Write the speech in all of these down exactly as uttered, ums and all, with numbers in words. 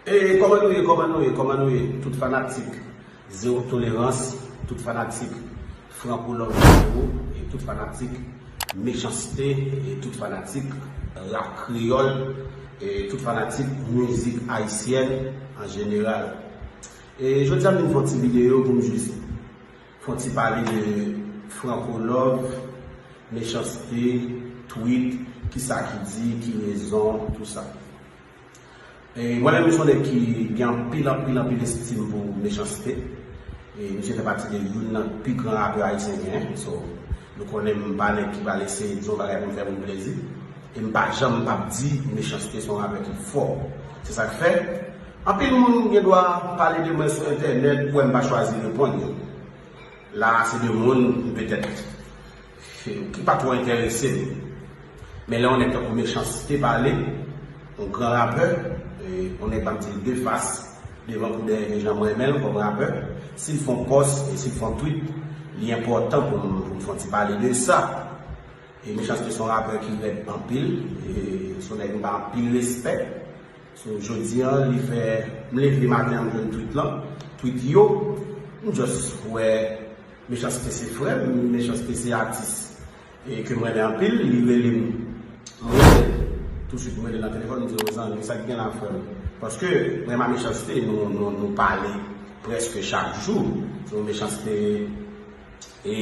E kòman nou ye, kòman nou ye, kòman nou ye, tout fanatik Zewo Tolerans, tout fanatik Franco Love Zewo, e tout fanatik Mechanste, e tout fanatik rap kreyòl, e tout fanatik mizik ayisyèn an jeneral. E jodi a m vin fè yon ti videyo pou m jis fè yon ti pale de Franco Love, Mechanste, tweet, kisa ki di, ki rezon, tou sa. E mwen menm m se yon nèg ki gen anpil, anpil, anpil estim pou Mechanste. E misye fè pati de youn nan pi gran rapè ayisyen genyen. So, nou konnen m pa nèg ki pral eseye di yon bagay pou m fè moun plezi. E m pa janm p ap di Mechanste se yon rapè ki fò. Se sa k fè, anpil moun gen dwa pale de mwen sou entènèt, ou wè m pa chwazi reponn yo. La a se de moun, petèt, ki pa twò enterese m. Men lè yon nèg tankou Mechanste pale, yon gran rapè, e, yon nèg m ap di l de fas, devan kou dèyè, gen jan m renmen l kòm rapè, si l fè yon pòs e si l fè yon tweet, li enpòtan pou m, pou m fè yon ti pale de sa. E Mechanste se yon rapè ki rèd anpil, e se yon nèg m ba anpil respè. So, jodi a, li fè, m leve maten an, m jwenn tweet lan, tweet yo, m just wè Mechanste se frè m, Mechanste se atis e ke m renmen anpil, li rele m, m rele l, tousuit m rele l nan telefòn, m di, "Rozan, sa k gen la, frè m?" Paske mwen ak Mechanste, nou, nou, nou pale prèske chak jou. So, Mechanste e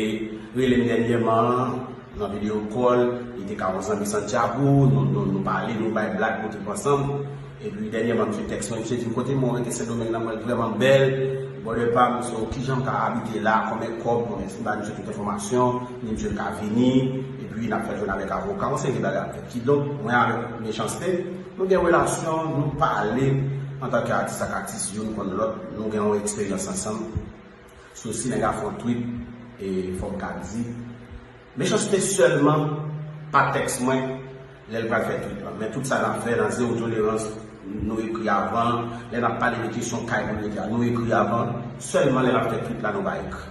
rele m dènyèman, nan video call, li te ka yon zanmi Santiago, nou, nou, nou pale, nou bay blag, nou trip ansanm. Epi dènyèman, misye tèks mwen, misye di m, "Kote mwen rete Sendomeng nan, mwen vrèman bèl, bòdè pa m, so kijan m ka abite la, konbyen kòb, konbyen," m ba misye tout enfòmasyon, ni misye ka vini, epi n ap fè jwenn avèk avoka, yon seri de bagay ap fèt. Kidonk, mwen avèk Mechanste, nou gen relasyon, nou pale antanke atis ak atis, youn konn lòt, nou gen yon eksperyans ansanm. So, si nèg la fè yon tweet, e fò m ka di, Mechanste sèlman pa tèks mwen lè l pral fè tweet lan. Men tout sa n ap fè nan Zewo Tolerans, nou ekri avan. Lè n ap pale de kesyon kay moun rete a, nou ekri avan. Sèlman lè l ap fè tweet la, nou pa ekri.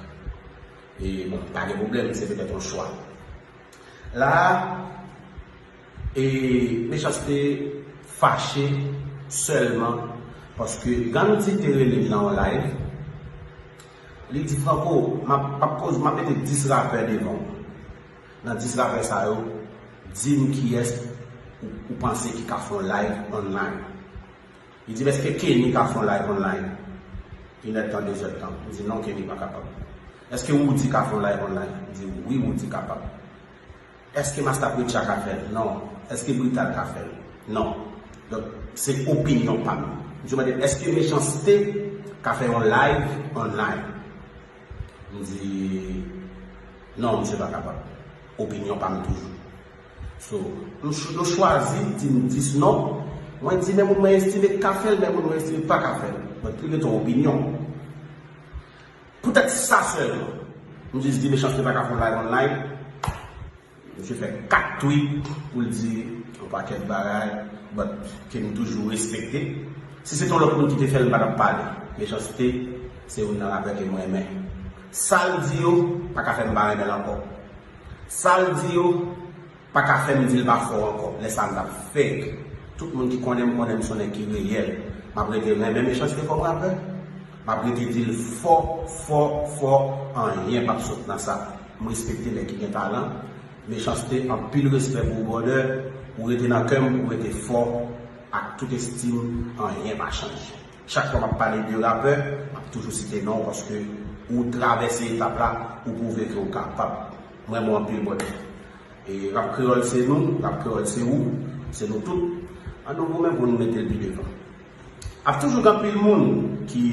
E bon, pa gen pwoblèm, se petèt yon chwa. La a, e Mechanste fache sèlman paske Gandhi te rele m nan yon live. Li di, "Franco, m ap, m ap poze, m ap mete dis rapè devan w. Nan dis rapè sa yo, di m kiyès ou, ou panse ki ka fè yon live online." Li di m, "Èske Kenny ka fè yon live online?" Inèdtan, dezèdtan. M di, "Non, Kenny pa kapab." "Èske Woody ka fè yon live online?" M di, "Wi, Woody kapab." "Èske Masta Preacha ka fè l?" "Non." "Èske Brital ka fè l?" "Non." Donk, se opinyon pa m. Misye mande m, "Èske Mechanste ka fè yon live online?" M di, "Non, misye pa kapab." Opinyon pa m toujou. So, m ch-, yo chwazi di m dis non. Mwen di, "Men moun mwen estime k ka fè l, men moun mwen estime k pa ka fè l." Mwen, li rete yon opinyon. Poutèt sa sèlman, m jis di Mechanste pa ka fè yon live online. Misye fè kat tweet pou l di yon pakèt bagay, but ke m toujou respekte. Si se t yon lòt moun ki te fè l, m pa t ap pale. Mechanste se youn nan rapè ke m renmen. Sa l di yo pa ka fè m pa renmen l ankò. Sa l di yo pa ka fè m di l pa fò ankò. Lè sa a m t ap fake. Tout moun ki konnen m konnen m se yon nèg ki reyèl. M ap rete renmen Mechanste kòm rapè. M ap rete di l fò, fò, fò, anyen p ap sot nan sa. M respekte nèg ki gen talan. Mechanste, anpil respè pou ou, brother. Ou rete nan kè m, ou rete fò ak tout estim, anyen pa chanje. Chak fwa m ap pale de rapè, m ap toujou site non w paske ou travèse etap la, ou pwouve ke ou kapab. M renmen w anpil, brother. E rap kreyòl se nou, rap kreyòl se ou, se nou tout. Ann nou goumen pou nou mete l pi devan. Ap toujou gen anpil moun ki,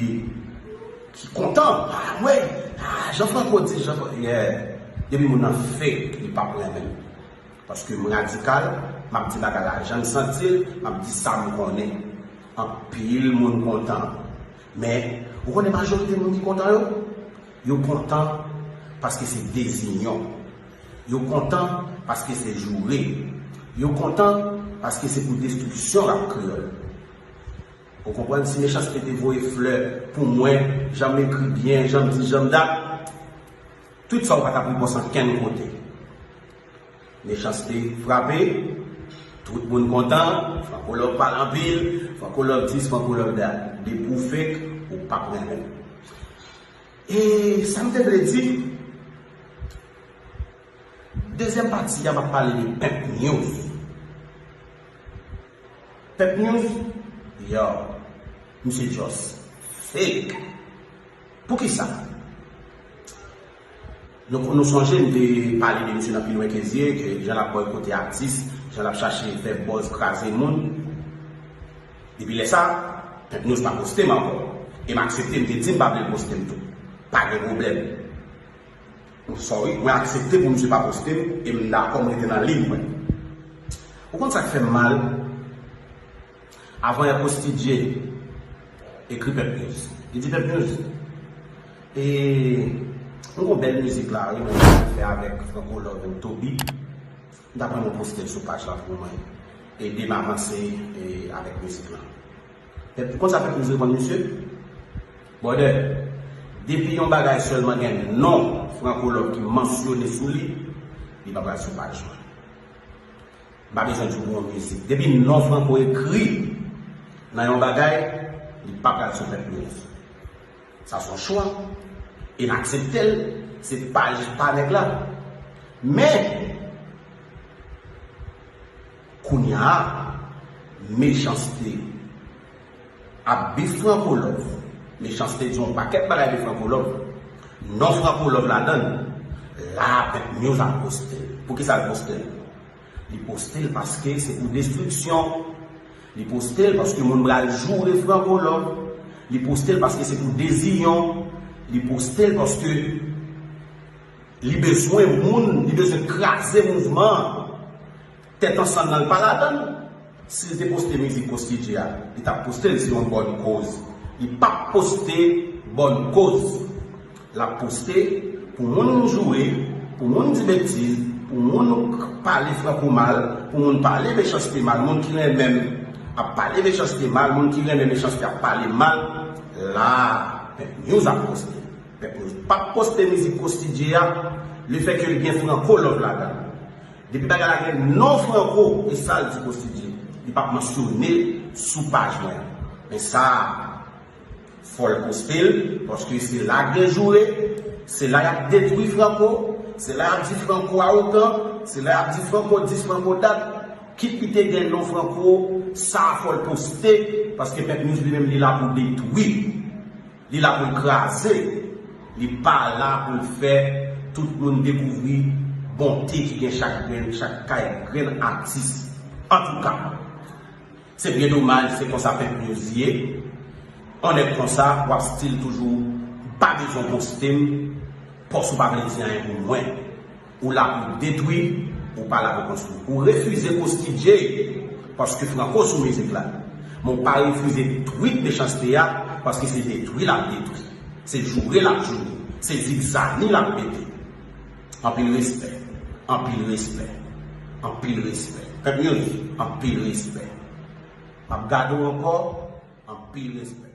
ki kontan. Ah, mwen, ah, Jean Franco di, Jean Franco, yeah. Depi moun nan fake, li p ap renmen m. Paske m radikal, m ap di bagay la jan m santi l, m ap di sa m konnen. Anpil moun kontan. Men, ou konnen majorite moun ki kontan yo? Yo kontan paske se dezinyon. Yo kontan paske se joure. Yo kontan paske se pou destriksyon rap kreyòl. Ou konprann, si Mechanste te voye flè pou mwen, jan m ekri byen, jan m di, jan m dat, tout sa ou pa t ap repons ankenn kote. Mechanste frape, Tout moun kontan, Franco Love pale anpil, Franco Love this, Franco Love that. Depi w fake, ou p ap renmen. E sa m te vle di, dezyèm pati a, m ap pale de Pep News. Pep News, yo, misye just fake. Poukisa? Nou, nou sonje m te pale de misye nan Pi Lwen Ke Zye, ke jan l ap bòykote atis, jan l ap chache fè buzz, kraze moun. Depi lè sa, Pep News pa poste m ankò. E m aksepte, m te di m pa vle l poste m tou. Pa gen pwoblèm. Sorry, mwen aksepte pou misye pa poste m, e m dakò, m rete nan liy mwen. Ou konn sa k fè m mal? Avan yè Costi J ekri Pep News. Li di Pep News, e, nou gon bèl mizik la, wi, mwen fè avèk Franco Love and Toby. M ta pran yon poste l sou paj la pou mwen ede m avanse, e, avèk mizik la. Pep, konn sa Pep News reponn misye? Brother, depi yon bagay sèlman gen non Franco Love ki mansyone sou li, li pa pral sou paj mwen. M pa bezwen di w yon mizik. Depi non Franco ekri nan yon bagay, li pa pral sou Pep News. Sa se yon chwa. E n aksepte l. Se paj pa nèg la. Men, kounye a, mechanste ap bif Franco Love. Mechanste di yon pakèt bagay de Franco Love. Non Franco Love ladan l. La, Pep News ap poste l. Poukisa l poste l? Li poste l paske se pou destriksyon. Li poste l paske moun pral joure Franco Love. Li poste l paske se pou deziyon. Li poste l paske li bezwen moun, li bezwen kraze mouvman an. Tèt ansanm nan, li pa ladan l. Si l te poste mizik Costi J a, li t ap poste l si yon bòn koz. Li p ap poste bòn koz. L ap poste pou moun joure, pou moun di betiz, pou moun pale Franco mal, pou moun pale Mechanste mal, moun ki renmen m ap pale Mechanste mal, moun ki renmen Mechanste ap pale mal. La, Pep News ap poste. Pep News p ap poste mizik Costi J a, lefètke l gen Franco Love ladan l. Depi bagay la gen non Franco, e sa l di Costi J, li p ap mansyone l sou paj mwen. Men sa, fò l poste l, paske se la k gen joure, se la y ap detwi Franco, se la y ap di Franco awogan, se la y ap di Franco this, Franco that. Kit li te gen non Franco, sa fò l poste, paske Pep News li menm li la pou detwi. Li la pou l kraze. Li pa la pou l fè tout moun dekouvri bonte ki gen chak grenn, chak kay grenn atis. Antouka, se byen domaj, se konsa Pep News ye. On nèg konsa, w ap still toujou pa bezwen poste m, pòs ou pa vle di anyen pou mwen. Ou la pou detwi, ou pa la pou konstwi. Ou refize Costi J paske Franco sou mizik la. Men ou pa refize tweet Mechanste a paske se detwi l ap detwi. Se joure l ap joure. Se zizani l ap mete. Anpil respè. Anpil respè. Anpil respè. Pep News, anpil respè. M ap gade w ankò, anpil respè.